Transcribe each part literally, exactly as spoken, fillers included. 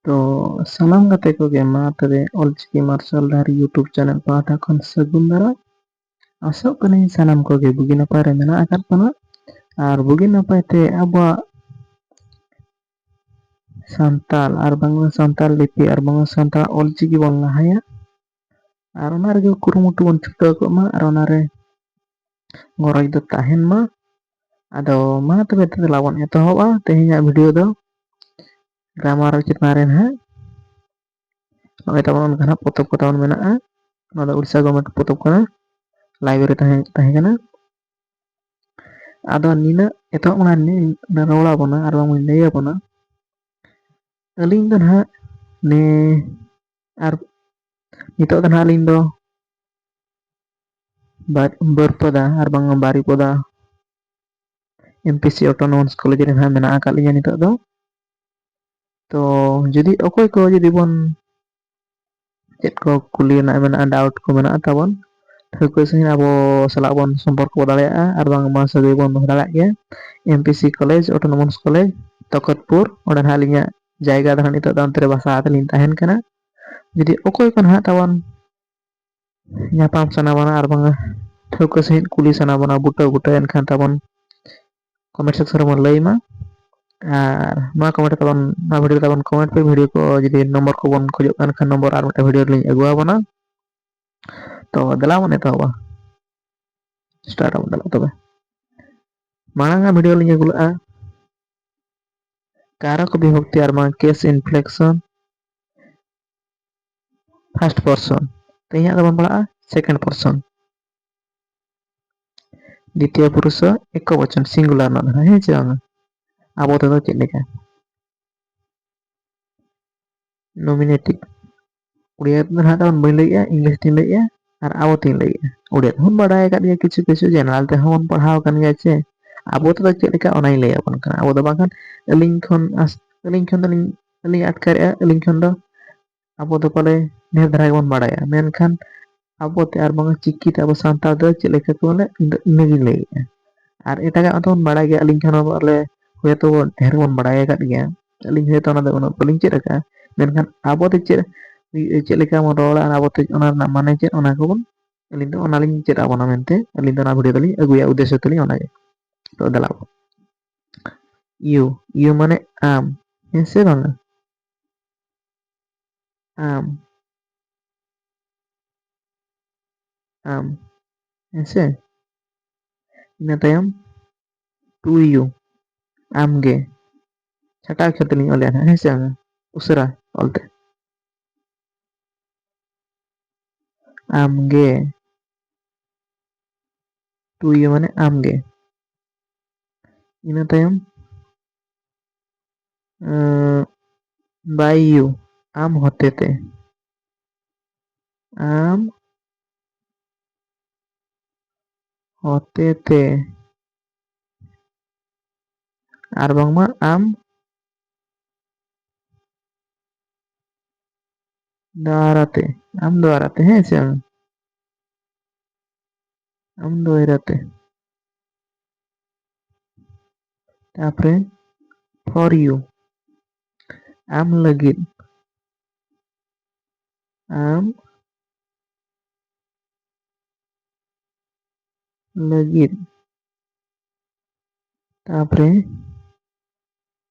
ᱛᱚ ᱥᱟᱱᱟᱢ ᱜᱟᱛᱮ ᱠᱚᱜᱮ ᱢᱟ ᱛᱚᱵᱮ ᱚᱞᱪᱤᱠᱤ ᱢᱟᱨᱥᱟᱞ ᱰᱟᱦᱟᱨ YouTube ᱪᱮᱱᱮᱞ ᱯᱟᱦᱴᱟ ᱠᱷᱚᱱ ᱥᱟᱹᱜᱩᱱ ᱫᱟᱨᱟᱢ᱾ ᱟᱥᱚᱜ ᱠᱟᱹᱱᱟᱹᱧ ᱥᱟᱱᱟᱢ ᱠᱚᱜᱮ ᱵᱩᱜᱤ ᱱᱟᱯᱟᱭ ᱨᱮ ᱢᱮᱱᱟᱜ ᱟᱠᱟᱫ ᱵᱚᱱᱟ᱾ ᱟᱨ ᱵᱩᱜᱤ ᱱᱟᱯᱟᱭ ᱛᱮ ᱟᱵᱚᱣᱟᱜ ᱥᱟᱱᱛᱟᱲ ᱟᱨ ᱵᱟᱝ ᱥᱟᱱᱛᱟᱲ ᱞᱤᱯᱤ ᱟᱨ ᱵᱟᱝ ᱥᱟᱱᱛᱟᱲ ᱚᱞᱪᱤᱠᱤ ᱵᱚᱱ ᱞᱟᱦᱟᱭᱟ᱾ ᱟᱨ ᱚᱱᱟ ᱨᱮᱜᱮ ᱠᱩᱨᱩᱢᱩᱴᱩ ᱵᱚᱱ ᱪᱷᱩᱴᱟᱹᱣ ᱠᱚᱜ ᱢᱟ ᱟᱨ ᱚᱱᱟᱨᱮ ᱜᱚᱨᱚᱡᱽ ᱫᱚ ᱛᱟᱦᱮᱱ ᱢᱟ᱾ ᱟᱫᱚ ᱢᱟ ᱛᱚᱵᱮ ᱫᱮᱞᱟ ᱵᱚᱱ ᱮᱛᱚᱦᱚᱵᱟ ᱛᱮᱦᱮᱧᱟᱜ ᱵᱷᱤᱰᱤᱭᱳ ᱫᱚ᱾ ᱜᱨᱟᱢᱟᱨ ᱪᱮᱛᱟᱱ ᱨᱮ ᱱᱟᱦᱟᱜ ᱱᱚᱜᱼᱚᱭ ᱛᱟᱵᱚᱱ ᱚᱱᱠᱟ ᱱᱟᱦᱟᱜ ᱯᱚᱛᱚᱵ ᱠᱚ ᱛᱟᱵᱚᱱ ᱢᱮᱱᱟᱜᱼᱟ᱾ ᱱᱚᱣᱟ ᱫᱚ ᱩᱲᱤᱥᱥᱟ ᱜᱚᱵᱷᱢᱮᱱᱴ ᱯᱚᱛᱚᱵ ᱠᱟᱱᱟ, ᱞᱟᱭᱵᱨᱮᱨᱤ ᱛᱟᱦᱮᱸ ᱛᱟᱦᱮᱸ ᱠᱟᱱᱟ᱾ ᱟᱫᱚ ᱱᱤᱱᱟᱹᱜ ᱮᱛᱚᱦᱚᱵ ᱢᱟᱲᱟᱝ ᱨᱮ ᱨᱚᱲ ᱟᱵᱚᱱᱟ ᱟᱨ ᱵᱟᱝ ᱞᱟᱹᱭ ᱟᱵᱚᱱᱟ᱾ ᱟᱹᱞᱤᱧ ᱫᱚ ᱱᱟᱦᱟᱜ ᱱᱮ ᱟᱨ ᱱᱤᱛᱚᱜ ᱫᱚ ᱱᱟᱦᱟᱜ ᱟᱹᱞᱤᱧ ᱫᱚ ᱵᱟᱨ- ᱵᱟᱹᱨᱯᱟᱫᱟ ᱟᱨ ᱵᱟᱝ ᱵᱟᱨᱤᱯᱚᱫᱟ ᱮᱢᱯᱤᱥᱤ ᱚᱴᱳᱱᱚᱢᱟᱥ ᱠᱚᱞᱮᱡᱽ ᱨᱮ ᱱᱟᱦᱟᱜ ᱢᱮᱱᱟᱜ ᱟᱠᱟᱫ ᱞᱤᱧᱟ ᱱᱤᱛᱚᱜ ᱫᱚ᱾ ᱛᱚ ᱡᱩᱫᱤ ᱚᱠᱚᱭ ᱠᱚ ᱡᱩᱫᱤ ᱵᱚᱱ ᱪᱮᱫ ᱠᱚ ᱠᱩᱞᱤ ᱨᱮᱱᱟᱜ ᱢᱮᱱᱟᱜᱼᱟ, ᱰᱟᱣᱩᱴ ᱠᱚ ᱢᱮᱱᱟᱜᱼᱟ ᱛᱟᱵᱚᱱ, ᱴᱷᱟᱹᱣᱠᱟᱹ ᱥᱟᱺᱦᱤᱡ ᱟᱵᱚ ᱥᱟᱞᱟᱜ ᱵᱚᱱ ᱥᱚᱢᱯᱚᱨᱠᱚ ᱫᱟᱲᱮᱭᱟᱜᱼᱟ ᱟᱨ ᱵᱟᱝᱢᱟ ᱥᱟᱹᱜᱟᱹᱭ ᱵᱚᱱ ᱫᱚᱦᱚ ᱫᱟᱲᱮᱭᱟᱜ ᱜᱮᱭᱟ᱾ ᱮᱢᱯᱤᱥᱤ ᱠᱚᱞᱮᱡᱽ, ᱚᱴᱳᱱᱚᱢᱟᱥ ᱠᱚᱞᱮᱡᱽ, ᱛᱚᱠᱚᱛᱯᱩᱨ, ᱚᱸᱰᱮ ᱱᱟᱦᱟᱜ ᱟᱹᱞᱤᱧᱟᱜ ᱡᱟᱭᱜᱟ ᱫᱚ ᱱᱟᱦᱟᱜ ᱱᱤᱛᱚᱜ ᱫᱚ ᱚᱱᱛᱮ ᱨᱮ ᱵᱟᱥᱟ ᱠᱟᱛᱮ ᱞᱤᱧ ᱛᱟᱦᱮᱱ ᱠᱟᱱᱟ᱾ ᱡᱩᱫᱤ ᱚᱠᱚᱭ ᱠᱚ ᱱᱟᱦᱟᱜ ᱛᱟᱵᱚᱱ ᱧᱟᱯᱟᱢ ᱥᱟᱱᱟ ᱵᱚᱱᱟ ᱟᱨ ᱵᱟᱝᱟ ᱴᱷᱟᱹᱣᱠᱟᱹ ᱥᱟᱺᱦᱤᱡ ᱠᱩᱞᱤ ᱥᱟᱱᱟ ᱵᱚᱱᱟ, ᱵᱩᱴᱟᱹ ᱵᱩᱴᱟᱹ, ᱮᱱᱠᱷᱟᱱ ᱛᱟᱵᱚᱱ ᱠᱚᱢᱮᱱᱴ ᱥᱮᱠᱥᱚᱱ ᱨᱮᱵᱚᱱ ᱞᱟᱹᱭ ᱢᱟ᱾ ᱟᱨ ᱱᱚᱣᱟ ᱠᱚᱢᱮᱱᱴ ᱛᱟᱵᱚᱱ, ᱱᱚᱣᱟ ᱵᱷᱤᱰᱤᱭᱳ ᱨᱮ ᱛᱟᱵᱚᱱ ᱠᱚᱢᱮᱱᱴ ᱯᱮ, ᱵᱷᱤᱰᱤᱭᱳ ᱠᱚ ᱡᱩᱫᱤ ᱱᱚᱢᱵᱚᱨ ᱠᱚᱵᱚᱱ ᱠᱷᱚᱡᱚᱜ ᱠᱟᱱ ᱠᱷᱟᱱ ᱱᱚᱢᱵᱚᱨ ᱟᱨ ᱢᱤᱫᱴᱟᱝ ᱵᱷᱤᱰᱤᱭᱳ ᱨᱮᱞᱤᱧ ᱟᱹᱜᱩ ᱟᱵᱚᱱᱟ᱾ ᱛᱚ ᱫᱮᱞᱟ ᱵᱚᱱ ᱮᱛᱚᱦᱚᱵᱟ, ᱥᱴᱟᱨᱴ ᱟᱵᱚᱱ ᱫᱮᱞᱟ ᱛᱚᱵᱮ᱾ ᱢᱟᱲᱟᱝ ᱟᱜ ᱵᱷᱤᱰᱤᱭᱳ ᱞᱤᱧ ᱟᱹᱜᱩ ᱞᱮᱜᱼᱟ ᱠᱟᱨᱚᱠ ᱵᱤᱵᱷᱚᱠᱛᱤ ᱟᱨ ᱵᱟᱝ ᱠᱮᱥ ᱤᱱᱯᱷᱞᱮᱠᱥᱚᱱ, ᱯᱷᱟᱨᱥᱴ ᱯᱟᱨᱥᱚᱱ᱾ ᱛᱮᱦᱮᱧᱟᱜ ᱫᱚᱵᱚᱱ ᱯᱟᱲᱦᱟᱜᱼᱟ ᱥᱮᱠᱮᱱᱰ ᱯᱟᱨᱥᱚᱱ, ᱫᱤᱛᱤᱭᱚ ᱯᱩᱨᱩᱥ ᱮᱠᱚ ᱵᱚᱪᱚᱱ, ᱥᱤᱝᱜᱩᱞᱟᱨ ᱨᱮᱱᱟᱜ ᱫᱚ ᱱᱟᱦᱟᱜ, ᱦᱮᱸ ᱪᱮ ᱵᱟᱝᱟ? ᱟᱵᱚ ᱛᱮᱫᱚ ᱪᱮᱫ ᱞᱮᱠᱟ? ᱱᱚᱢᱤᱱᱮᱴᱤᱵᱷ᱾ ᱩᱲᱤᱭᱟ ᱛᱮᱫᱚ ᱱᱟᱦᱟᱜ ᱛᱟᱵᱚᱱ ᱵᱟᱹᱧ ᱞᱟᱹᱭᱮᱜᱼᱟ, ᱤᱝᱞᱤᱥ ᱛᱤᱧ ᱞᱟᱹᱭᱮᱜᱼᱟ ᱟᱨ ᱟᱵᱚ ᱛᱤᱧ ᱞᱟᱹᱭᱮᱜᱼᱟ᱾ ᱩᱲᱤᱭᱟ ᱛᱮᱦᱚᱸ ᱵᱟᱰᱟᱭ ᱟᱠᱟᱫ ᱜᱮᱭᱟ, ᱠᱤᱪᱷᱩ ᱠᱤᱪᱷᱩ ᱡᱮᱱᱟᱨᱟᱞ ᱛᱮᱦᱚᱸ ᱵᱚᱱ ᱯᱟᱲᱦᱟᱣ ᱟᱠᱟᱱ ᱜᱮᱭᱟ ᱪᱮ᱾ ᱟᱵᱚ ᱛᱮᱫᱚ ᱪᱮᱫ ᱞᱮᱠᱟ ᱚᱱᱟᱧ ᱞᱟᱹᱭ ᱟᱵᱚᱱ ᱠᱟᱱᱟ᱾ ᱟᱵᱚ ᱫᱚ ᱵᱟᱝᱠᱷᱟᱱ ᱟᱹᱞᱤᱧ ᱠᱷᱚᱱ ᱟᱥ-, ᱟᱹᱞᱤᱧ ᱠᱷᱚᱱ ᱫᱚᱞᱤᱧ, ᱟᱹᱞᱤᱧ ᱟᱴᱠᱟᱨᱮᱜᱼᱟ, ᱟᱹᱞᱤᱧ ᱠᱷᱚᱱ ᱫᱚ ᱟᱵᱚ ᱫᱚ ᱯᱟᱞᱮ ᱰᱷᱮᱨ ᱫᱷᱟᱨᱟ ᱜᱮᱵᱚᱱ ᱵᱟᱲᱟᱭᱟ, ᱢᱮᱱᱠᱷᱟᱱ ᱟᱵᱚ ᱛᱮ ᱟᱨ ᱵᱟᱝ ᱪᱤᱠᱤ ᱛᱮ ᱟᱵᱚ ᱥᱟᱱᱛᱟᱲ ᱫᱚ ᱪᱮᱫ ᱞᱮᱠᱟ ᱠᱚ ᱚᱞᱟ, ᱤᱧ ᱫᱚ ᱤᱱᱟᱹᱜᱤᱧ ᱞᱟᱹᱭᱮᱜᱼᱟ᱾ ᱟᱨ ᱮᱴᱟᱜᱟᱜ ᱢᱟᱛᱚ ᱵᱚᱱ ᱵᱟᱲᱟᱭ ᱜᱮᱭᱟ, ᱟᱹᱞᱤᱧ ᱠᱷᱚᱱ ᱦᱚᱸ ᱵᱚᱞᱮ ᱦᱚᱭᱛᱳ ᱰᱷᱮᱨ ᱵᱚᱱ ᱵᱟᱲᱟᱭ ᱟᱠᱟᱫ ᱜᱮᱭᱟ᱾ ᱟᱹᱞᱤᱧ ᱦᱚᱭᱛᱳ ᱚᱱᱟ ᱫᱚ ᱩᱱᱟᱹᱜ ᱵᱟᱹᱞᱤᱧ ᱪᱮᱫ ᱟᱠᱟᱫᱼᱟ, ᱢᱮᱱᱠᱷᱟᱱ ᱟᱵᱚ ᱛᱮ ᱪᱮᱫ, ᱪᱮᱫ ᱞᱮᱠᱟ ᱵᱚᱱ ᱨᱚᱲᱟ ᱟᱨ ᱟᱵᱚ ᱛᱮ ᱚᱱᱟ ᱨᱮᱱᱟᱜ ᱢᱟᱱᱮ ᱪᱮᱫ, ᱚᱱᱟ ᱠᱚᱵᱚᱱ, ᱟᱹᱞᱤᱧ ᱫᱚ ᱚᱱᱟᱞᱤᱧ ᱪᱮᱫ ᱟᱵᱚᱱᱟ ᱢᱮᱱᱛᱮ ᱟᱹᱞᱤᱧ ᱫᱚ ᱚᱱᱟ ᱵᱷᱤᱰᱤᱭᱳ ᱫᱚᱞᱤᱧ ᱟᱹᱜᱩᱭᱟ, ᱩᱫᱽᱫᱮᱥᱥᱚ ᱛᱟᱹᱞᱤᱧ ᱚᱱᱟᱜᱮ᱾ ᱛᱚ ᱫᱮᱞᱟ ᱵᱚᱱ, ᱤᱭᱩ, ᱤᱭᱩ ᱢᱟᱱᱮ ᱟᱢ, ᱦᱮᱸ ᱥᱮ ᱵᱟᱝᱟ? ᱟᱢ, ᱟᱢ, ᱦᱮᱸ ᱥᱮ? ᱤᱱᱟᱹ ᱛᱟᱭᱚᱢ ᱴᱩ ᱤᱭᱩ, ᱟᱢᱜᱮ᱾ ᱪᱷᱟᱴᱟ ᱚᱠᱠᱷᱚᱨ ᱛᱮᱞᱤᱧ ᱚᱞᱮᱫᱼᱟ ᱱᱟᱦᱟᱜ, ᱦᱮᱸ ᱥᱮ ᱵᱟᱝᱟ? ᱩᱥᱟᱹᱨᱟ ᱚᱞᱛᱮ᱾ ᱟᱢᱜᱮ᱾ ᱴᱩ ᱤᱭᱩ ᱢᱟᱱᱮ ᱟᱢᱜᱮ᱾ ᱤᱱᱟᱹ ᱛᱟᱭᱚᱢ, ᱟᱸ, ᱵᱟᱭ ᱤᱭᱩ, ᱟᱢ ᱦᱚᱛᱮᱛᱮ᱾ ᱟᱢ ᱦᱚᱛᱮᱛᱮ᱾ ᱟᱨ ᱵᱟᱝᱢᱟ ᱟᱢ ᱫᱟᱨᱟᱛᱮ, ᱟᱢ ᱫᱟᱨᱟᱛᱮ, ᱦᱮᱸ ᱥᱮ ᱵᱟᱝ? ᱟᱢ ᱫᱟᱨᱟᱛᱮ᱾ ᱛᱟᱯᱚᱨᱮ for you, ᱟᱢ ᱞᱟᱹᱜᱤᱫ, ᱟᱢ ᱞᱟᱹᱜᱤᱫ᱾ ᱛᱟᱯᱚᱨᱮ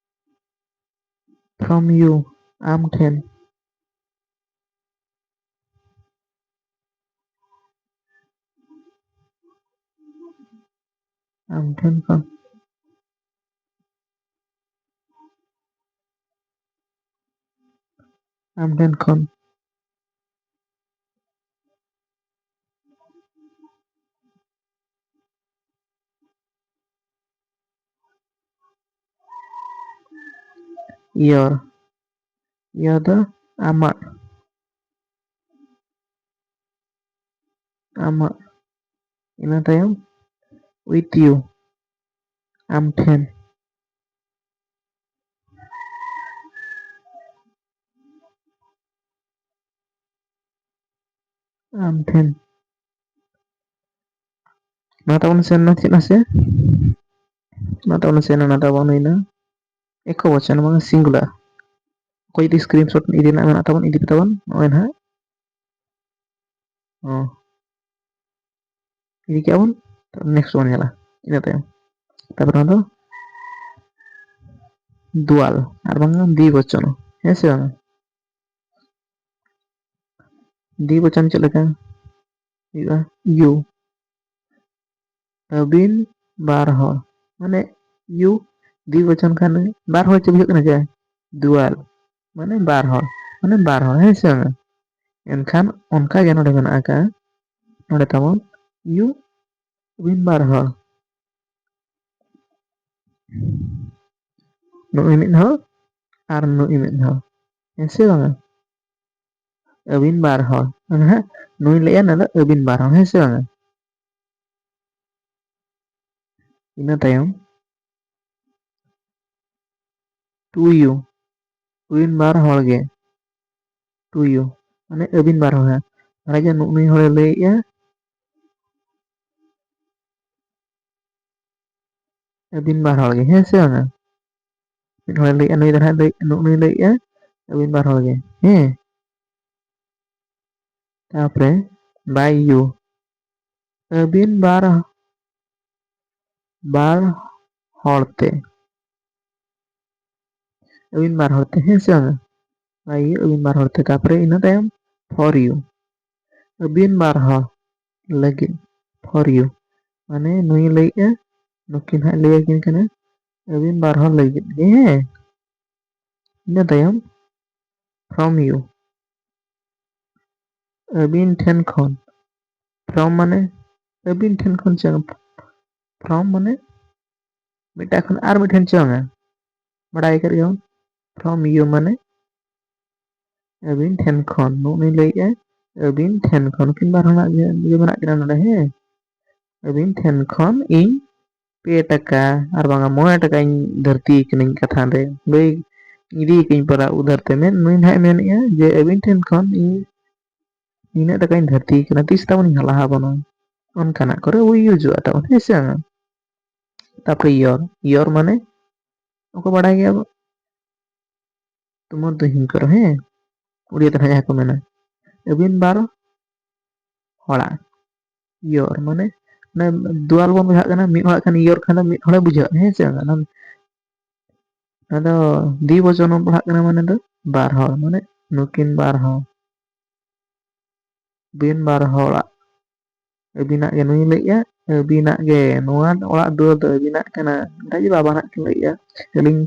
from you, ᱟᱢ ᱴᱷᱮᱱ᱾ ᱟᱢ ᱴᱷᱮᱱ ᱠᱷᱚᱱ᱾ ᱟᱢ ᱴᱷᱮᱱ ᱠᱷᱚᱱ᱾ Your, your ᱫᱚ ᱟᱢᱟᱜ, ᱟᱢᱟᱜ᱾ ᱤᱱᱟᱹ ᱛᱟᱭᱚᱢ with you, ᱟᱢ ᱴᱷᱮᱱ᱾ ᱟᱢ ᱴᱷᱮᱱ᱾ ᱱᱚᱣᱟ ᱛᱟᱵᱚᱱ ᱥᱮᱱ ᱱᱟ ᱪᱮᱫ ᱱᱟᱥᱮ? ᱱᱚᱣᱟ ᱛᱟᱵᱚᱱ ᱥᱮᱱ ᱱᱟ, ᱱᱚᱣᱟ ᱛᱟᱵᱚᱱ ᱦᱩᱭᱱᱟ᱾ ᱮᱠᱚ ᱵᱚᱪᱚᱱ, ᱵᱟᱝ ᱥᱤᱝᱜᱩᱞᱟᱨ᱾ ᱚᱠᱚᱭ ᱡᱩᱫᱤ ᱥᱠᱨᱤᱱᱥᱚᱴ ᱤᱫᱤ ᱨᱮᱱᱟᱜ ᱢᱮᱱᱟᱜ ᱛᱟᱵᱚᱱ, ᱤᱫᱤ ᱛᱟᱵᱚᱱ ᱱᱚᱜᱼᱚᱭ ᱱᱟᱦᱟᱜ᱾ ᱦᱚᱸ᱾ ᱤᱫᱤ ᱠᱮᱜᱼᱟ ᱵᱚᱱ, ᱱᱮᱠᱥᱴ ᱵᱚᱱ ᱧᱮᱞᱟ ᱤᱱᱟᱹ ᱛᱟᱭᱚᱢ᱾ ᱛᱟᱨᱯᱚᱨ ᱱᱚᱣᱟ ᱫᱚ ᱫᱩᱣᱟᱞ ᱟᱨ ᱵᱟᱝ ᱫᱤᱵᱚᱪᱚᱱ, ᱦᱮᱸ ᱥᱮ ᱵᱟᱝ? ᱫᱤᱵᱚᱪᱚᱱ ᱪᱮᱫ ᱞᱮᱠᱟ ᱦᱩᱭᱩᱜᱼᱟ? ᱭᱩ, ᱟᱹᱵᱤᱱ ᱵᱟᱨ ᱦᱚᱲ, ᱢᱟᱱᱮ ᱭᱩ ᱫᱤᱵᱚᱪᱚᱱ ᱠᱷᱟᱱ ᱵᱟᱨ ᱦᱚᱲ ᱪᱮᱫ ᱦᱩᱭᱩᱜ ᱠᱟᱱᱟ? ᱡᱮ ᱫᱩᱣᱟᱞ, ᱢᱟᱱᱮ ᱵᱟᱨ ᱦᱚᱲ, ᱢᱟᱱᱮ ᱵᱟᱨ ᱦᱚᱲ, ᱦᱮᱸ ᱥᱮ ᱵᱟᱝ? ᱮᱱᱠᱷᱟᱱ ᱚᱱᱠᱟ ᱜᱮ ᱱᱚᱰᱮ ᱢᱮᱱᱟᱜ ᱟᱠᱟᱫᱼᱟ, ᱱᱚᱰᱮ ᱛᱟᱵᱚᱱ ᱭᱩ ᱟᱹᱵᱤᱱ ᱵᱟᱨ ᱦᱚᱲ, ᱱᱩᱭ ᱢᱤᱫ ᱦᱚᱲ ᱟᱨ ᱱᱩᱭ ᱢᱤᱫ ᱦᱚᱲ, ᱦᱮᱸ ᱥᱮ ᱵᱟᱝᱟ? ᱟᱹᱵᱤᱱ ᱵᱟᱨ ᱦᱚᱲ, ᱢᱟᱱᱮ ᱦᱟᱸᱜ ᱱᱩᱭ ᱞᱟᱹᱭᱮᱜᱼᱟ ᱱᱚᱣᱟ ᱫᱚ ᱟᱹᱵᱤᱱ ᱵᱟᱨ ᱦᱚᱲ, ᱦᱮᱸ ᱥᱮ ᱵᱟᱝᱟ? ᱤᱱᱟᱹ ᱛᱟᱭᱚᱢ ᱴᱩ ᱭᱩ, ᱟᱹᱵᱤᱱ ᱵᱟᱨ ᱦᱚᱲ ᱜᱮ, ᱴᱩ ᱭᱩ, ᱢᱟᱱᱮ ᱟᱹᱵᱤᱱ ᱵᱟᱨ ᱦᱚᱲ ᱦᱟᱸᱜ᱾ ᱱᱚᱰᱮ ᱡᱮ ᱱᱩᱜ ᱱᱩᱭ ᱦᱚᱲᱮ ᱞᱟᱹᱭᱮᱜᱼᱟ, ᱟᱹᱵᱤᱱ ᱵᱟᱨ ᱦᱚᱲ ᱜᱮ, ᱦᱮᱸ ᱥᱮ ᱵᱟᱝᱟ? ᱢᱤᱫ ᱦᱚᱲᱮ ᱞᱟᱹᱭᱮᱜᱼᱟ, ᱱᱩᱭ ᱫᱚ ᱱᱟᱦᱟᱜ ᱞᱟᱹᱭ, ᱱᱩᱜ ᱱᱩᱭ ᱞᱟᱹᱭᱮᱜᱼᱟ, ᱟᱹᱵᱤᱱ ᱵᱟᱨ ᱦᱚᱲ ᱜᱮ, ᱦᱮᱸ᱾ ᱛᱟᱯᱚᱨᱮ ᱵᱟᱭ ᱭᱩ, ᱟᱹᱵᱤᱱ ᱵᱟᱨ, ᱵᱟᱨ ᱦᱚᱲ ᱛᱮ, ᱟᱹᱵᱤᱱ ᱵᱟᱨ ᱦᱚᱲ ᱛᱮ, ᱦᱮᱸ ᱥᱮ ᱵᱟᱝᱟ? ᱵᱟᱭ ᱭᱩ, ᱟᱹᱵᱤᱱ ᱵᱟᱨ ᱦᱚᱲ ᱛᱮ᱾ ᱛᱟᱯᱚᱨᱮ ᱤᱱᱟᱹ ᱛᱟᱭᱚᱢ ᱯᱷᱚᱨ ᱭᱩ, ᱟᱹᱵᱤᱱ ᱵᱟᱨ ᱦᱚᱲ ᱞᱟᱹᱜᱤᱫ, ᱯᱷᱚᱨ ᱭᱩ, ᱢᱟᱱᱮ ᱱᱩᱭ ᱞᱟᱹᱭᱮᱜᱼᱟ, ᱱᱩᱠᱤᱱ ᱦᱟᱸᱜ ᱞᱟᱹᱭ ᱟᱹᱠᱤᱱ ᱠᱟᱱᱟ, ᱟᱹᱵᱤᱱ ᱵᱟᱨ ᱦᱚᱲ ᱞᱟᱹᱜᱤᱫ ᱜᱮ, ᱦᱮᱸ᱾ ᱤᱱᱟᱹ ᱛᱟᱭᱚᱢ ᱯᱷᱨᱚᱢ ᱭᱩ, ᱟᱹᱵᱤᱱ ᱴᱷᱮᱱ ᱠᱷᱚᱱ, ᱯᱷᱨᱚᱢ ᱢᱟᱱᱮ ᱟᱹᱵᱤᱱ ᱴᱷᱮᱱ ᱠᱷᱚᱱ ᱪᱮ, ᱯᱷᱨᱚᱢ ᱢᱟᱱᱮ ᱢᱤᱫᱴᱟᱝ ᱠᱷᱚᱱ ᱟᱨ ᱢᱤᱫᱴᱷᱮᱱ ᱪᱚᱝᱟ, ᱵᱟᱲᱟᱭ ᱟᱠᱟᱫ ᱜᱮᱭᱟᱵᱚᱱ᱾ ᱯᱷᱨᱚᱢ ᱭᱩ ᱢᱟᱱᱮ ᱟᱹᱵᱤᱱ ᱴᱷᱮᱱ ᱠᱷᱚᱱ, ᱱᱩᱜ ᱱᱩᱭ ᱞᱟᱹᱭᱮᱜᱼᱟ ᱟᱹᱵᱤᱱ ᱴᱷᱮᱱ ᱠᱷᱚᱱ, ᱱᱩᱠᱤᱱ ᱵᱟᱨ ᱦᱚᱲᱟᱜ ᱜᱮ ᱤᱭᱟᱹ ᱢᱮᱱᱟᱜ ᱠᱤᱱᱟ ᱱᱚᱰᱮ, ᱦᱮᱸ, ᱟᱹᱵᱤᱱ ᱴᱷᱮᱱ ᱠᱷᱚᱱ ᱤᱧ ᱯᱮ ᱴᱟᱠᱟ ᱟᱨ ᱵᱟᱝᱟ ᱢᱚᱬᱮ ᱴᱟᱠᱟᱧ ᱫᱷᱟᱹᱨᱛᱤ ᱠᱟᱹᱱᱟᱹᱧ ᱠᱟᱛᱷᱟ ᱨᱮ, ᱞᱟᱹᱭ ᱤᱫᱤ ᱠᱟᱹᱧ ᱯᱟᱨᱟ ᱩᱫᱷᱟᱹᱨ ᱛᱮ᱾ ᱢᱮᱱ ᱱᱩᱭ ᱱᱟᱦᱟᱜ ᱢᱮᱱᱮᱜᱼᱟ ᱡᱮ ᱟᱹᱵᱤᱱ ᱴᱷᱮᱱ ᱠᱷᱚᱱ ᱤᱧ ᱱᱤᱱᱟᱹᱜ ᱴᱟᱠᱟᱧ ᱫᱷᱟᱹᱨᱛᱤ ᱠᱟᱱᱟ, ᱛᱤᱥ ᱛᱟᱵᱚᱱ ᱤᱧ ᱦᱟᱞᱟ ᱦᱟᱵᱚᱱᱟ? ᱚᱱᱠᱟᱱᱟᱜ ᱠᱚᱨᱮ ᱩᱭᱩᱡᱚᱜᱼᱟ ᱛᱟᱵᱚᱱ, ᱦᱮᱸ ᱥᱮ ᱵᱟᱝᱟ? ᱛᱟᱯᱚᱨᱮ ᱭᱚᱨ, ᱭᱚᱨ ᱢᱟᱱᱮ ᱚᱠᱚᱭ ᱵᱟᱲᱟᱭ ᱜᱮᱭᱟ ᱵᱚ? ᱛᱩᱢᱟᱨ ᱫᱩᱦᱤ ᱠᱚᱨᱚ, ᱦᱮᱸ, ᱩᱲᱤᱭᱟ ᱛᱮ ᱱᱟᱦᱟᱜ ᱡᱟᱦᱟᱸ ᱠᱚ ᱢᱮᱱᱟ, ᱟᱹᱵᱤᱱ ᱵᱟᱨ ᱦᱚᱲᱟᱜ, your, ᱢᱟᱱᱮ, ᱢᱟᱱᱮ, ᱫᱩᱣᱟᱞ ᱵᱚᱱ ᱵᱩᱡᱷᱟᱹᱜ ᱠᱟᱱᱟ, ᱢᱤᱫ ᱦᱚᱲᱟᱜ ᱠᱷᱟᱱ your ᱠᱷᱟᱱ ᱫᱚ ᱢᱤᱫ ᱦᱚᱲᱮ ᱵᱩᱡᱷᱟᱹᱜᱼᱟ, ᱦᱮᱸ ᱥᱮ ᱵᱟᱝ? ᱟᱫᱚ ᱫᱤ ᱵᱚᱪᱚᱱ ᱵᱚᱱ ᱯᱟᱲᱦᱟᱜ ᱠᱟᱱᱟ, ᱢᱟᱱᱮ ᱫᱚ ᱵᱟᱨ ᱦᱚᱲ, ᱢᱟᱱᱮ ᱱᱩᱠᱤᱱ ᱵᱟᱨ ᱦᱚᱲ, ᱟᱹᱵᱤᱱ ᱵᱟᱨ ᱦᱚᱲᱟᱜ, ᱟᱹᱵᱤᱱᱟᱜ ᱜᱮ ᱱᱩᱭ ᱞᱟᱹᱭᱮᱜᱼᱟ, ᱟᱹᱵᱤᱱᱟᱜ ᱜᱮ ᱱᱚᱣᱟ ᱚᱲᱟᱜ ᱫᱩᱣᱟᱹᱨ ᱫᱚ ᱟᱹᱵᱤᱱᱟᱜ ᱠᱟᱱᱟ, ᱢᱮᱛᱟᱭ ᱡᱮ ᱵᱟᱵᱟ ᱱᱟᱜ ᱠᱤᱱ ᱞᱟᱹᱭᱮᱜᱼᱟ, ᱟᱹᱞᱤᱧ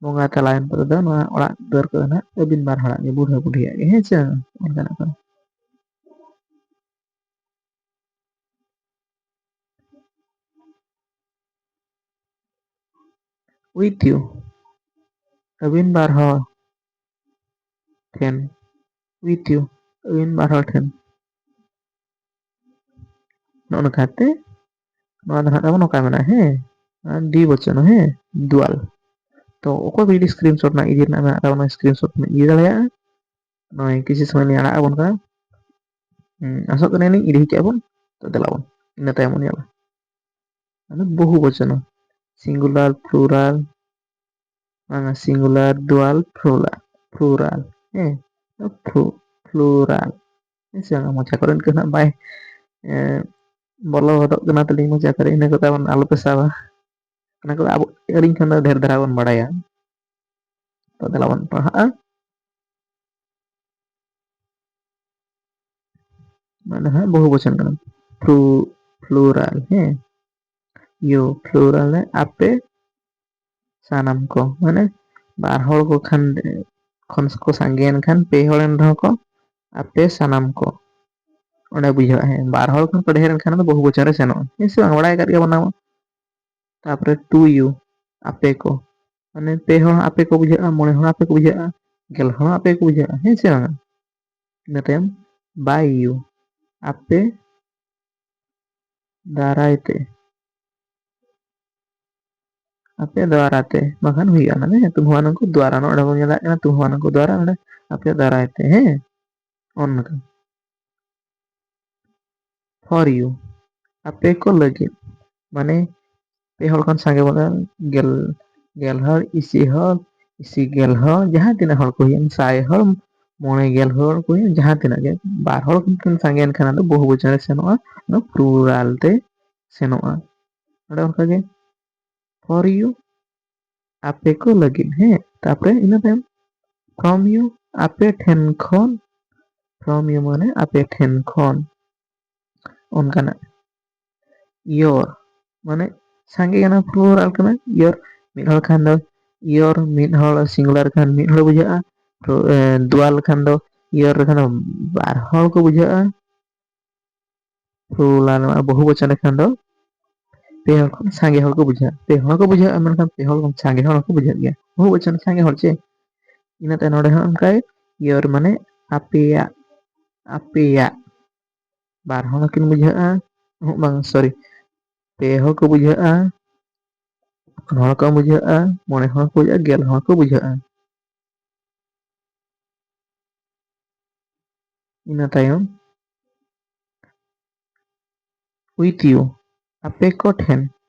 ᱵᱚᱸᱜᱟ ᱛᱟᱞᱟᱭᱮᱱ ᱯᱚᱨᱮ ᱫᱚ ᱱᱚᱣᱟ ᱚᱲᱟᱜ ᱫᱩᱣᱟᱹᱨ ᱠᱚᱫᱚ ᱱᱟᱜ ᱟᱹᱵᱤᱱ ᱵᱟᱨ ᱦᱚᱲᱟᱜ ᱜᱮ, ᱵᱩᱰᱷᱟᱹ ᱵᱩᱰᱷᱤᱭᱟᱜ ᱜᱮ, ᱦᱮᱸ ᱥᱮ? ᱚᱱᱠᱟᱱᱟᱜ ᱠᱟᱱᱟ᱾ With you, ᱟᱹᱵᱤᱱ ᱵᱟᱨ ᱦᱚᱲ ᱴᱷᱮᱱ, with you, ᱟᱹᱵᱤᱱ ᱵᱟᱨ ᱦᱚᱲ ᱴᱷᱮᱱ᱾ ᱱᱚᱜᱼᱚ ᱱᱚᱝᱠᱟᱛᱮ ᱱᱚᱣᱟ ᱫᱚ ᱱᱟᱦᱟᱜ ᱛᱟᱵᱚᱱ ᱱᱚᱝᱠᱟ ᱢᱮᱱᱟᱜᱼᱟ, ᱦᱮᱸ, ᱟᱨ ᱫᱤ ᱵᱚᱪᱚᱱ, ᱦᱮᱸ, ᱫᱩᱣᱟᱞ᱾ ᱛᱚ ᱚᱠᱚᱭ ᱠᱚ ᱡᱩᱫᱤ screenshot ᱨᱮᱱᱟᱜ ᱤᱫᱤ ᱨᱮᱱᱟᱜ ᱢᱮᱱᱟᱜ ᱛᱟᱵᱚᱱᱟ, screenshot ᱵᱚᱱ ᱤᱫᱤ ᱫᱟᱲᱮᱭᱟᱜᱼᱟ᱾ ᱱᱚᱜᱼᱚᱭ ᱠᱤᱪᱷᱩ ᱥᱚᱢᱚᱭ ᱞᱤᱧ ᱟᱲᱟᱜ ᱟᱵᱚᱱ ᱠᱟᱱᱟ᱾ ᱦᱩᱸ, ᱟᱥᱚᱜ ᱠᱟᱹᱱᱟᱹᱧ ᱞᱤᱧ ᱤᱫᱤ ᱦᱚᱪᱚ ᱟᱵᱚᱱ᱾ ᱛᱚ ᱫᱮᱞᱟ ᱵᱚᱱ, ᱤᱱᱟᱹ ᱛᱟᱭᱚᱢ ᱵᱚᱱ ᱧᱮᱞᱟ᱾ ᱟᱫᱚ ᱵᱚᱦᱩ ᱵᱚᱪᱚᱱ, singular, plural, ᱵᱟᱝᱟ, singular, dual, plural, plural, ᱦᱮᱸ, plural, ᱦᱮᱸ ᱥᱮ ᱵᱟᱝ? ᱢᱚᱪᱟ ᱠᱚᱨᱮ ᱤᱱᱠᱟᱹ ᱱᱟᱜ ᱵᱟᱭ, ᱮ, ᱵᱚᱞᱚ ᱜᱚᱫᱚᱜ ᱠᱟᱱᱟ ᱛᱟᱹᱞᱤᱧ ᱢᱚᱪᱟ ᱠᱚᱨᱮ, ᱤᱱᱟᱹ ᱠᱚ ᱛᱟᱵᱚᱱ ᱟᱞᱚᱯᱮ ᱥᱟᱵᱟ᱾ ᱚᱱᱟ ᱠᱚᱫᱚ ᱟᱵᱚ, ᱟᱹᱞᱤᱧ ᱠᱷᱚᱱ ᱫᱚ ᱰᱷᱮᱨ ᱫᱷᱟᱨᱟ ᱵᱚᱱ ᱵᱟᱲᱟᱭᱟ᱾ ᱛᱚ ᱫᱮᱞᱟ ᱵᱚᱱ ᱯᱟᱲᱦᱟᱜᱼᱟ᱾ ᱱᱚᱣᱟ ᱫᱚ ᱦᱟᱸᱜ ᱵᱚᱦᱩ ᱵᱚᱪᱚᱱ ᱠᱟᱱᱟ, ᱯᱷᱞᱩ-, plural, ᱦᱮᱸ, you, plural ᱨᱮ ᱟᱯᱮ ᱥᱟᱱᱟᱢ ᱠᱚ, ᱢᱟᱱᱮ ᱵᱟᱨ ᱦᱚᱲ ᱠᱚ ᱠᱷᱟᱱ, ᱠᱷᱚᱱ ᱠᱚ ᱥᱟᱸᱜᱮᱭᱮᱱ ᱠᱷᱟᱱ, ᱯᱮ ᱦᱚᱲ ᱮᱱ ᱨᱮᱦᱚᱸ ᱠᱚ, ᱟᱯᱮ ᱥᱟᱱᱟᱢ ᱠᱚ᱾ ᱚᱸᱰᱮ ᱵᱩᱡᱷᱟᱹᱜᱼᱟ, ᱦᱮᱸ, ᱵᱟᱨ ᱦᱚᱲ ᱠᱷᱚᱱ ᱠᱚ ᱰᱷᱮᱨ ᱮᱱ ᱠᱷᱟᱱ ᱫᱚ ᱵᱚᱦᱩ ᱵᱚᱪᱚᱱ ᱨᱮ ᱥᱮᱱᱚᱜᱼᱟ, ᱦᱮᱸ ᱥᱮ ᱵᱟᱝ? ᱵᱟᱲᱟᱭ ᱟᱠᱟᱫ ᱜᱮᱭᱟ ᱵᱚᱱ ᱚᱱᱟ ᱢᱟ᱾ ᱛᱟᱯᱚᱨᱮ to you, ᱟᱯᱮ ᱠᱚ, ᱢᱟᱱᱮ ᱯᱮ ᱦᱚᱲ ᱦᱚᱸ ᱟᱯᱮ ᱠᱚ ᱵᱩᱡᱷᱟᱹᱜᱼᱟ, ᱢᱚᱬᱮ ᱦᱚᱲ ᱦᱚᱸ ᱟᱯᱮ ᱠᱚ ᱵᱩᱡᱷᱟᱹᱜᱼᱟ, ᱜᱮᱞ ᱦᱚᱲ ᱦᱚᱸ ᱟᱯᱮ ᱠᱚ ᱵᱩᱡᱷᱟᱹᱜᱼᱟ, ᱦᱮᱸ ᱥᱮ ᱵᱟᱝ? ᱤᱱᱟᱹ ᱛᱟᱭᱚᱢ by you, ᱟᱯᱮ ᱫᱟᱨᱟᱭ ᱛᱮ, ᱟᱯᱮ ᱫᱟᱨᱟᱭ ᱛᱮ, ᱵᱟᱠᱷᱟᱱ ᱦᱩᱭᱩᱜᱼᱟ ᱚᱱᱟ ᱫᱚ, ᱦᱮᱸ, ᱛᱩᱢᱦᱩᱣᱟᱱᱚᱝ ᱠᱚ ᱫᱣᱟᱨᱟ, ᱱᱚᱰᱮ ᱵᱚᱱ ᱧᱮᱞ ᱫᱟᱲᱮᱭᱟᱜ ᱠᱟᱱᱟ, ᱛᱩᱢᱦᱩᱣᱟᱱᱚᱝ ᱠᱚ ᱫᱣᱟᱨᱟ, ᱱᱚᱰᱮ ᱟᱯᱮ ᱫᱟᱨᱟᱭ ᱛᱮ, ᱦᱮᱸ, ᱚᱱᱠᱟ᱾ For you, ᱟᱯᱮ ᱠᱚ ᱞᱟᱹᱜᱤᱫ, ᱢᱟᱱᱮ ᱯᱮ ᱦᱚᱲ ᱠᱷᱚᱱ ᱥᱟᱸᱜᱮ ᱵᱚᱱ, ᱜᱮᱞ, ᱜᱮᱞ ᱦᱚᱲ, ᱤᱥᱤ ᱦᱚᱲ, ᱤᱥᱤ ᱜᱮᱞ ᱦᱚᱲ, ᱡᱟᱦᱟᱸ ᱛᱤᱱᱟᱹᱜ ᱦᱚᱲ ᱠᱚ ᱦᱩᱭᱩᱜᱼᱟ, ᱥᱟᱭ ᱦᱚᱲ, ᱢᱚᱬᱮ ᱜᱮᱞ ᱦᱚᱲ ᱠᱚ ᱦᱩᱭᱩᱜᱼᱟ, ᱡᱟᱦᱟᱸ ᱛᱤᱱᱟᱹᱜ ᱜᱮ, ᱵᱟᱨ ᱦᱚᱲ ᱠᱷᱚᱱ ᱥᱟᱸᱜᱮᱭᱮᱱ ᱠᱷᱟᱱ ᱟᱫᱚ ᱵᱚᱦᱩ ᱵᱚᱪᱚᱱ ᱨᱮ ᱥᱮᱱᱚᱜᱼᱟ, ᱚᱱᱟ ᱯᱞᱩᱨᱟᱞ ᱛᱮ ᱥᱮᱱᱚᱜᱼᱟ᱾ ᱚᱸᱰᱮ ᱚᱱᱠᱟᱜᱮ for you, ᱟᱯᱮ ᱠᱚ ᱞᱟᱹᱜᱤᱫ, ᱦᱮᱸ᱾ ᱛᱟᱯᱚᱨᱮ ᱤᱱᱟᱹ ᱛᱟᱭᱚᱢ from you, ᱟᱯᱮ ᱴᱷᱮᱱ ᱠᱷᱚᱱ, from you ᱢᱟᱱᱮ ᱟᱯᱮ ᱴᱷᱮᱱ ᱠᱷᱚᱱ, ᱚᱱᱠᱟᱱᱟᱜ᱾ Your ᱢᱟᱱᱮ ᱥᱟᱸᱜᱮ ᱠᱟᱱᱟ, plural ᱠᱟᱱᱟ, your ᱢᱤᱫ ᱦᱚᱲ ᱠᱷᱟᱱ ᱫᱚ your, ᱢᱤᱫ ᱦᱚᱲ singular ᱠᱷᱟᱱ ᱢᱤᱫ ᱦᱚᱲ ᱵᱩᱡᱷᱟᱹᱜᱼᱟ, plural ᱠᱷᱟᱱ ᱫᱚ your ᱠᱷᱟᱱ ᱫᱚ ᱵᱟᱨ ᱦᱚᱲ ᱠᱚ ᱵᱩᱡᱷᱟᱹᱜᱼᱟ, plural ᱵᱚᱦᱩ ᱵᱚᱪᱚᱱ ᱠᱷᱟᱱ ᱫᱚ ᱯᱮ ᱦᱚᱲ ᱠᱷᱚᱱ ᱥᱟᱸᱜᱮ ᱦᱚᱲ ᱠᱚ ᱵᱩᱡᱷᱟᱹᱜᱼᱟ, ᱯᱮ ᱦᱚᱲ ᱠᱚ ᱵᱩᱡᱷᱟᱹᱜᱼᱟ, ᱢᱮᱱᱠᱷᱟᱱ ᱯᱮ ᱦᱚᱲ ᱠᱷᱚᱱ ᱥᱟᱸᱜᱮ ᱦᱚᱲ ᱦᱚᱸᱠᱚ ᱵᱩᱡᱷᱟᱹᱜ ᱜᱮᱭᱟ, ᱵᱚᱦᱩ ᱵᱚᱪᱚᱱ ᱥᱟᱸᱜᱮ ᱦᱚᱲ ᱪᱮ᱾ ᱤᱱᱟᱹ ᱛᱟᱭᱚᱢ ᱱᱚᱰᱮ ᱦᱚᱸ ᱚᱱᱠᱟ ᱜᱮ your ᱢᱟᱱᱮ ᱟᱯᱮᱭᱟᱜ, ᱟᱯᱮᱭᱟᱜ, ᱵᱟᱨ ᱦᱚᱲ ᱦᱚᱸᱠᱤᱱ ᱵᱩᱡᱷᱟᱹᱜᱼᱟ, ᱩᱦᱩᱸ, ᱵᱟᱝ, sorry, ᱯᱮ ᱦᱚᱲ ᱠᱚ ᱵᱩᱡᱷᱟᱹᱜᱼᱟ, ᱯᱩᱱ ᱦᱚᱲ ᱠᱚ ᱵᱩᱡᱷᱟᱹᱜᱼᱟ, ᱢᱚᱬᱮ ᱦᱚᱲ ᱠᱚ ᱵᱩᱡᱷᱟᱹᱜᱼᱟ, ᱜᱮᱞ ᱦᱚᱲ ᱠᱚ ᱵᱩᱡᱷᱟᱹᱜᱼᱟ᱾ ᱤᱱᱟᱹ ᱛᱟᱭᱚᱢ with you, ᱟᱯᱮ ᱠᱚ ᱴᱷᱮᱱ,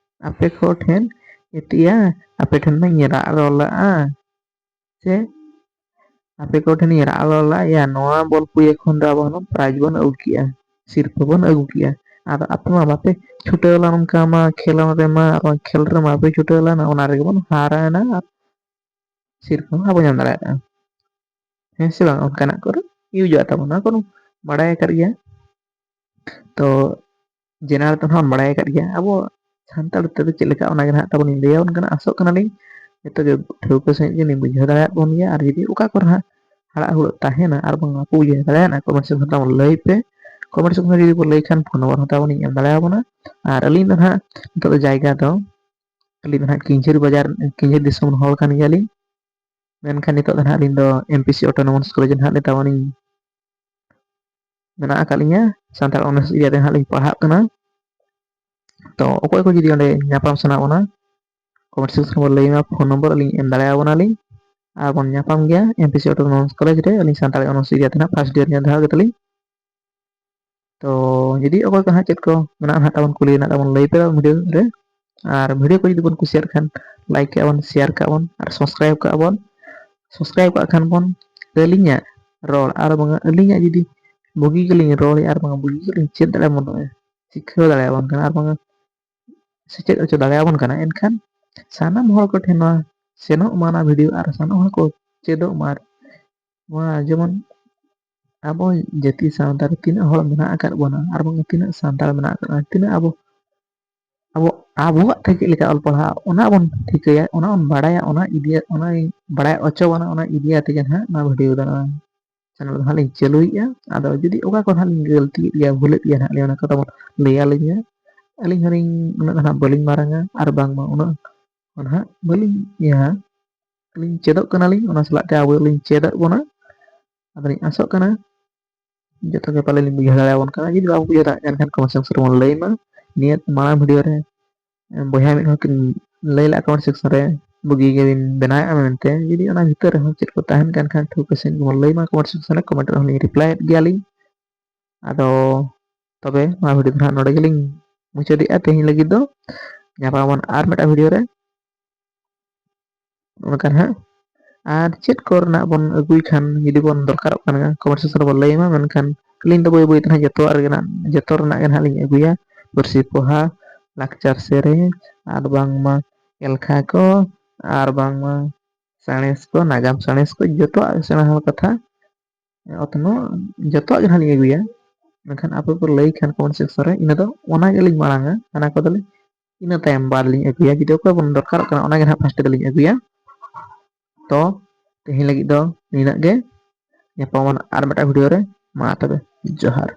ᱟᱯᱮ ᱠᱚ ᱴᱷᱮᱱ ᱮᱛᱤᱭᱟ, ᱟᱯᱮ ᱴᱷᱮᱱ ᱢᱟᱧ ᱨᱟᱜ ᱨᱚᱲ ᱞᱟᱜᱼᱟ, ᱥᱮ ᱟᱯᱮ ᱠᱚ ᱴᱷᱮᱱᱤᱧ ᱨᱟᱜ ᱨᱚᱲ ᱞᱟᱜᱼᱟ, ᱱᱚᱣᱟ ᱵᱚᱞ ᱯᱩᱭᱟᱹ ᱠᱷᱚᱱ ᱫᱚ ᱟᱵᱚ ᱦᱩᱱᱟᱹᱝ prize ᱵᱚᱱ ᱟᱹᱜᱩ ᱠᱮᱜᱼᱟ, ᱥᱤᱨᱯᱟᱹ ᱵᱚᱱ ᱟᱹᱜᱩ ᱠᱮᱜᱼᱟ᱾ ᱟᱫᱚ ᱟᱯᱮ ᱢᱟ ᱵᱟᱯᱮ ᱪᱷᱩᱴᱟᱹᱣ ᱞᱮᱱ ᱚᱱᱠᱟ ᱢᱟ, ᱠᱷᱮᱞᱳᱰ ᱨᱮᱢᱟ ᱟᱨ ᱵᱟᱝ ᱠᱷᱮᱞ ᱨᱮᱢᱟ ᱵᱟᱯᱮ ᱪᱷᱩᱴᱟᱹᱣ ᱞᱮᱱ, ᱚᱱᱟ ᱨᱮᱜᱮ ᱵᱚᱱ ᱦᱟᱨᱟᱭᱮᱱᱟ ᱟᱨ ᱥᱤᱨᱯᱟᱹ ᱦᱚᱸ ᱵᱟᱵᱚ ᱧᱟᱢ ᱫᱟᱲᱮᱭᱟᱜᱼᱟ᱾ ᱦᱮᱸ ᱥᱮ ᱵᱟᱝ? ᱚᱱᱠᱟᱱᱟᱜ ᱠᱚᱨᱮ ᱤᱭᱩᱡᱚᱜ ᱛᱟᱵᱚᱱᱟ, ᱚᱱᱟ ᱠᱚᱫᱚ ᱵᱟᱲᱟᱭ ᱟᱠᱟᱫ ᱜᱮᱭᱟ᱾ ᱛᱚ general ᱛᱮ ᱦᱟᱸᱜ ᱵᱟᱲᱟᱭ ᱟᱠᱟᱫ ᱜᱮᱭᱟ, ᱟᱵᱚ ᱥᱟᱱᱛᱟᱲ ᱛᱮᱫᱚ ᱪᱮᱫ ᱞᱮᱠᱟ, ᱚᱱᱟ ᱜᱮ ᱦᱟᱸᱜ ᱛᱟᱵᱚᱱ ᱤᱧ ᱞᱟᱹᱭᱟ᱾ ᱚᱱᱠᱟᱱᱟᱜ ᱟᱥᱚᱜ ᱠᱟᱱᱟᱞᱤᱧ ᱡᱚᱛᱚ ᱜᱮ ᱴᱷᱟᱹᱣᱠᱟᱹ ᱥᱟᱺᱦᱤᱡ ᱜᱮ ᱵᱩᱡᱷᱟᱹᱣ ᱫᱟᱲᱮᱭᱟᱜ ᱵᱚᱱ ᱜᱮᱭᱟ᱾ ᱟᱨ ᱡᱩᱫᱤ ᱚᱠᱟ ᱠᱚᱨᱮ ᱦᱟᱸᱜ ᱦᱟᱲᱟᱜ ᱦᱩᱲᱟᱹᱜ ᱛᱟᱦᱮᱱᱟ ᱟᱨ ᱵᱟᱝ ᱵᱟᱠᱚ ᱵᱩᱡᱷᱟᱹᱣ ᱫᱟᱲᱮᱭᱟᱜᱼᱟ, comment section ᱛᱟᱵᱚᱱ ᱞᱟᱹᱭ ᱯᱮ᱾ Comment section ᱨᱮ ᱡᱩᱫᱤ ᱠᱚ ᱞᱟᱹᱭ ᱠᱷᱟᱱ phone number ᱦᱚᱸ ᱛᱟᱵᱚᱱ ᱤᱧ ᱮᱢ ᱫᱟᱲᱮᱭᱟᱵᱚᱱᱟ᱾ ᱟᱨ ᱟᱹᱞᱤᱧ ᱫᱚ ᱦᱟᱸᱜ ᱱᱤᱛᱚᱜ ᱫᱚ ᱡᱟᱭᱜᱟ ᱫᱚ ᱟᱹᱞᱤᱧ ᱫᱚ ᱦᱟᱸᱜ ᱠᱤᱧᱡᱷᱤᱨ ᱵᱟᱡᱟᱨ, ᱠᱤᱧᱡᱷᱤᱨ ᱫᱤᱥᱚᱢ ᱦᱚᱲ ᱠᱟᱱ ᱜᱮᱭᱟᱞᱤᱧ᱾ ᱢᱮᱱᱠᱷᱟᱱ ᱱᱤᱛᱚᱜ ᱫᱚ ᱦᱟᱸᱜ ᱟᱹᱞᱤᱧ ᱫᱚ M P C Autonomous College ᱨᱮ ᱦᱟᱸᱜ ᱱᱤᱛᱚᱜ ᱢᱟᱞᱤᱧ ᱢᱮᱱᱟᱜ ᱟᱠᱟᱫ ᱞᱤᱧᱟ, ᱥᱟᱱᱛᱟᱲ honours ᱤᱫᱤ ᱠᱟᱛᱮ ᱦᱟᱸᱜ ᱞᱤᱧ ᱯᱟᱲᱦᱟᱜ ᱠᱟᱱᱟ᱾ ᱛᱚ ᱚᱠᱚᱭ ᱠᱚ ᱡᱩᱫᱤ ᱚᱸᱰᱮ ᱧᱟᱯᱟᱢ ᱥᱟᱱᱟ ᱵᱚᱱᱟ, comment section ᱨᱮᱵᱚᱱ ᱞᱟᱹᱭ ᱢᱟ, phone number ᱟᱹᱞᱤᱧ ᱮᱢ ᱫᱟᱲᱮᱭᱟᱵᱚᱱᱟᱞᱤᱧ᱾ ᱟᱨ ᱵᱚᱱ ᱧᱟᱯᱟᱢ ᱜᱮᱭᱟ M P C Autonomous College ᱨᱮ, ᱟᱹᱞᱤᱧ ᱥᱟᱱᱛᱟᱲᱤ honours ᱤᱫᱤ ᱠᱟᱛᱮ ᱦᱟᱸᱜ first year ᱱᱤᱭᱟᱹ ᱫᱷᱟᱣ ᱜᱮᱛᱟᱞᱤᱧ᱾ ᱛᱚ ᱡᱩᱫᱤ ᱚᱠᱚᱭ ᱠᱚ ᱦᱟᱸᱜ ᱪᱮᱫ ᱠᱚ ᱢᱮᱱᱟᱜᱼᱟ ᱦᱟᱸᱜ ᱛᱟᱵᱚᱱ, ᱠᱩᱞᱤ ᱨᱮᱱᱟᱜ ᱛᱟᱵᱚᱱ, ᱞᱟᱹᱭ ᱯᱮ video ᱨᱮ᱾ ᱟᱨ video ᱠᱚ ᱡᱩᱫᱤ ᱵᱚᱱ ᱠᱩᱥᱤᱭᱟᱜ ᱠᱷᱟᱱ like ᱠᱟᱜᱼᱟ ᱵᱚᱱ, share ᱠᱟᱜᱼᱟ ᱵᱚᱱ ᱟᱨ subscribe ᱠᱟᱜᱼᱟ ᱵᱚᱱ᱾ Subscribe ᱠᱟᱜ ᱠᱷᱟᱱ ᱵᱚᱱ ᱟᱹᱞᱤᱧᱟᱜ ᱨᱚᱲ ᱟᱨ ᱵᱟᱝᱟ ᱟᱹᱞᱤᱧᱟᱜ ᱡᱩᱫᱤ ᱵᱩᱜᱤ ᱜᱮᱞᱤᱧ ᱨᱚᱲᱮᱫᱼᱟ ᱟᱨ ᱵᱟᱝᱟ ᱵᱩᱜᱤ ᱜᱮᱞᱤᱧ ᱪᱮᱫ ᱫᱟᱲᱮᱭᱟᱵᱚᱱ ᱠᱟᱱᱟ, ᱥᱤᱠᱷᱟᱹᱣ ᱫᱟᱲᱮᱭᱟᱵᱚᱱ ᱠᱟᱱᱟ ᱟᱨ ᱵᱟᱝᱟ ᱥᱮᱪᱮᱫ ᱦᱚᱪᱚ ᱫᱟᱲᱮᱭᱟᱵᱚᱱ ᱠᱟᱱᱟ, ᱮᱱᱠᱷᱟᱱ ᱥᱟᱱᱟᱢ ᱦᱚᱲ ᱠᱚᱴᱷᱮᱱ ᱱᱚᱣᱟ ᱥᱮᱱᱚᱜ ᱢᱟ ᱚᱱᱟ video ᱟᱨ ᱥᱟᱱᱟᱢ ᱦᱚᱲ ᱠᱚ ᱪᱮᱫᱚᱜ ᱢᱟ᱾ ᱟᱨ ᱱᱚᱣᱟ ᱡᱮᱢᱚᱱ ᱟᱵᱚ ᱡᱟᱹᱛᱤ ᱥᱟᱶᱛᱟ ᱨᱮ ᱛᱤᱱᱟᱹᱜ ᱦᱚᱲ ᱢᱮᱱᱟᱜ ᱟᱠᱟᱫ ᱵᱚᱱᱟ ᱟᱨ ᱵᱟᱝ ᱛᱤᱱᱟᱹᱜ ᱥᱟᱱᱛᱟᱲ ᱢᱮᱱᱟᱜ ᱟᱠᱟᱫ ᱵᱚᱱᱟ, ᱛᱤᱱᱟᱹᱜ ᱟᱵᱚ ᱟᱵᱚ ᱟᱵᱚᱣᱟᱜ ᱛᱮ ᱪᱮᱫ ᱞᱮᱠᱟ ᱚᱞ ᱯᱟᱲᱦᱟᱣ ᱚᱱᱟ ᱵᱚᱱ ᱴᱷᱤᱠᱟᱹᱭᱟ, ᱚᱱᱟ ᱵᱚᱱ ᱵᱟᱲᱟᱭᱟ, ᱚᱱᱟ ᱤᱫᱤ ᱚᱱᱟ ᱵᱟᱲᱟᱭ ᱦᱚᱪᱚ ᱵᱚᱱᱟ, ᱚᱱᱟ ᱤᱫᱤ ᱟᱛᱮ ᱜᱮ ᱱᱟᱦᱟᱜ ᱱᱚᱣᱟ video ᱫᱚ ᱱᱚᱣᱟ channel ᱫᱚ ᱦᱟᱸᱜ ᱞᱤᱧ ᱪᱟᱹᱞᱩᱭᱮᱫᱼᱟ᱾ ᱟᱫᱚ ᱡᱩᱫᱤ ᱚᱠᱟ ᱠᱚ ᱱᱟᱦᱟᱜ ᱞᱤᱧ ᱜᱟᱹᱞᱛᱤᱭᱮᱫ ᱜᱮᱭᱟ, ᱵᱷᱩᱞᱮᱫ ᱜᱮᱭᱟ ᱱᱟᱦᱟᱜ ᱞᱤᱧ, ᱚᱱᱟ ᱠᱚᱫᱚ ᱵᱚᱱ ᱞᱟᱹᱭ ᱟᱹᱞᱤᱧᱟ᱾ ᱟᱹᱞᱤᱧ ᱦᱚᱸᱞᱤᱧ ᱩᱱᱟᱹᱜ ᱫᱚ ᱱᱟᱦᱟᱜ ᱵᱟᱹᱞᱤᱧ ᱢᱟᱨᱟᱝᱟ ᱟᱨ ᱵᱟᱝᱢᱟ ᱩᱱᱟᱹᱜ ᱫᱚ ᱱᱟᱦᱟᱜ ᱵᱟᱹᱞᱤᱧ ᱤᱭᱟᱹ ᱟᱹᱞᱤᱧ ᱪᱮᱫᱚᱜ ᱠᱟᱱᱟᱞᱤᱧ, ᱚᱱᱟ ᱥᱟᱞᱟᱜ ᱛᱮ ᱟᱵᱚ ᱞᱤᱧ ᱪᱮᱫᱚᱜ ᱵᱚᱱᱟ᱾ ᱟᱫᱚᱞᱤᱧ ᱟᱥᱚᱜ ᱠᱟᱱᱟ ᱡᱚᱛᱚ ᱜᱮ ᱯᱟᱞᱮ ᱞᱤᱧ ᱵᱩᱡᱷᱟᱹᱣ ᱫᱟᱲᱮᱭᱟᱵᱚᱱ ᱠᱟᱱᱟ᱾ ᱡᱩᱫᱤ ᱵᱟᱵᱚ ᱵᱩᱡᱷᱟᱹᱣ ᱫᱟᱲᱮᱭᱟᱜ ᱠᱟᱱ ᱠᱷᱟᱱ comment section ᱨᱮᱵᱚᱱ ᱞᱟᱹᱭ ᱢᱟ᱾ ᱱᱤᱭᱟᱹ ᱢᱟᱲᱟᱝ video ᱨᱮ ᱵᱚᱭᱦᱟ ᱢᱤᱫ ᱦᱚᱲ ᱠᱤᱱ ᱞᱟᱹᱭ ᱞᱮᱫᱼᱟ comment section ᱨᱮ ᱵᱩᱜᱤ ᱜᱮᱵᱤᱱ ᱵᱮᱱᱟᱣᱮᱫᱼᱟ ᱢᱮᱱᱛᱮ᱾ ᱡᱩᱫᱤ ᱚᱱᱟ ᱵᱷᱤᱛᱟᱹᱨ ᱨᱮᱦᱚᱸ ᱪᱮᱫ ᱠᱚ ᱛᱟᱦᱮᱱ ᱠᱟᱱ ᱠᱷᱟᱱ ᱴᱷᱟᱹᱣᱠᱟᱹ ᱥᱟᱺᱦᱤᱡ ᱜᱮᱵᱚᱱ ᱞᱟᱹᱭ ᱢᱟ, comment section ᱨᱮ comment ᱨᱮᱦᱚᱸ ᱞᱤᱧ reply ᱮᱫ ᱜᱮᱭᱟᱞᱤᱧ᱾ ᱟᱫᱚ ᱛᱚᱵᱮ ᱱᱚᱣᱟ video ᱫᱚ ᱱᱟᱦᱟᱜ ᱱᱚᱰᱮ ᱜᱮᱞᱤᱧ ᱢᱩᱪᱟᱹᱫᱮᱜᱼᱟ ᱛᱮᱦᱮᱧ ᱞᱟᱹᱜᱤᱫ ᱫᱚ᱾ ᱧᱟᱯᱟᱢ ᱟᱵᱚᱱ ᱟᱨ ᱢᱤᱫᱴᱟᱝ video ᱨᱮ᱾ ᱚᱱᱠᱟ ᱱᱟᱦᱟᱜ ᱟᱨ ᱪᱮᱫ ᱠᱚᱨᱮᱱᱟᱜ ᱵᱚᱱ ᱟᱹᱜᱩᱭ ᱠᱷᱟᱱ ᱡᱩᱫᱤ ᱵᱚᱱ ᱫᱚᱨᱠᱟᱨᱚᱜ ᱠᱟᱱᱟ comment section ᱨᱮᱵᱚᱱ ᱞᱟᱹᱭ ᱢᱟ, ᱢᱮᱱᱠᱷᱟᱱ ᱟᱹᱞᱤᱧ ᱫᱚ ᱵᱟᱹᱭ ᱵᱟᱹᱭ ᱛᱮ ᱱᱟᱦᱟᱜ ᱡᱚᱛᱚᱣᱟᱜ ᱨᱮᱜᱮ ᱱᱟᱦᱟᱜ, ᱡᱚᱛᱚ ᱨᱮᱱᱟᱜ ᱜᱮ ᱱᱟᱦᱟᱜ ᱞᱤᱧ ᱟᱹᱜᱩᱭᱟ᱾ ᱯᱟᱹᱨᱥᱤ ᱯᱚᱦᱟ, ᱞᱟᱠᱪᱟᱨ ᱥᱮᱨᱮᱧ, ᱟᱨ ᱵᱟᱝᱢᱟ ᱮᱞᱠᱷᱟ ᱠᱚ, ᱟᱨ ᱵᱟᱝᱢᱟ ᱥᱟᱬᱮᱥ ᱠᱚ, ᱱᱟᱜᱟᱢ ᱥᱟᱬᱮᱥ ᱠᱚ, ᱡᱚᱛᱚᱣᱟᱜ ᱥᱮᱬᱟ ᱦᱚᱲ ᱠᱟᱛᱷᱟ, ᱚᱛᱱᱚᱜ, ᱡᱚᱛᱚᱣᱟᱜ ᱜᱮ ᱱᱟᱦᱟᱜ ᱞᱤᱧ ᱟᱹᱜᱩᱭᱟ᱾ ᱢᱮᱱᱠᱷᱟᱱ ᱟᱯᱮ ᱯᱮ ᱞᱟᱹᱭ ᱠᱷᱟᱱ comment section ᱨᱮ, ᱤᱱᱟᱹ ᱫᱚ ᱚᱱᱟ ᱜᱮᱞᱤᱧ ᱢᱟᱲᱟᱝᱟ, ᱦᱟᱱᱟ ᱠᱚᱫᱚ ᱞᱤᱧ ᱤᱱᱟᱹ ᱛᱟᱭᱚᱢ ᱵᱟᱫᱽ ᱞᱤᱧ ᱟᱹᱜᱩᱭᱟ᱾ ᱡᱩᱫᱤ ᱚᱠᱚᱭ ᱵᱚᱱ ᱫᱚᱨᱠᱟᱨᱚᱜ ᱠᱟᱱᱟ, ᱚᱱᱟ ᱜᱮ ᱱᱟᱦᱟᱜ first ᱫᱚᱞᱤᱧ ᱟᱹᱜᱩᱭᱟ᱾ ᱛᱚ ᱛᱮᱦᱮᱧ ᱞᱟᱹᱜᱤᱫ ᱫᱚ ᱱᱤᱱᱟᱹᱜ ᱜᱮ᱾ ᱧᱟᱯᱟᱢ ᱟᱵᱚᱱ ᱟᱨ ᱢᱤᱫᱴᱟᱝ video ᱨᱮ᱾ ᱢᱟ ᱛᱚᱵᱮ, ᱡᱚᱦᱟᱨ᱾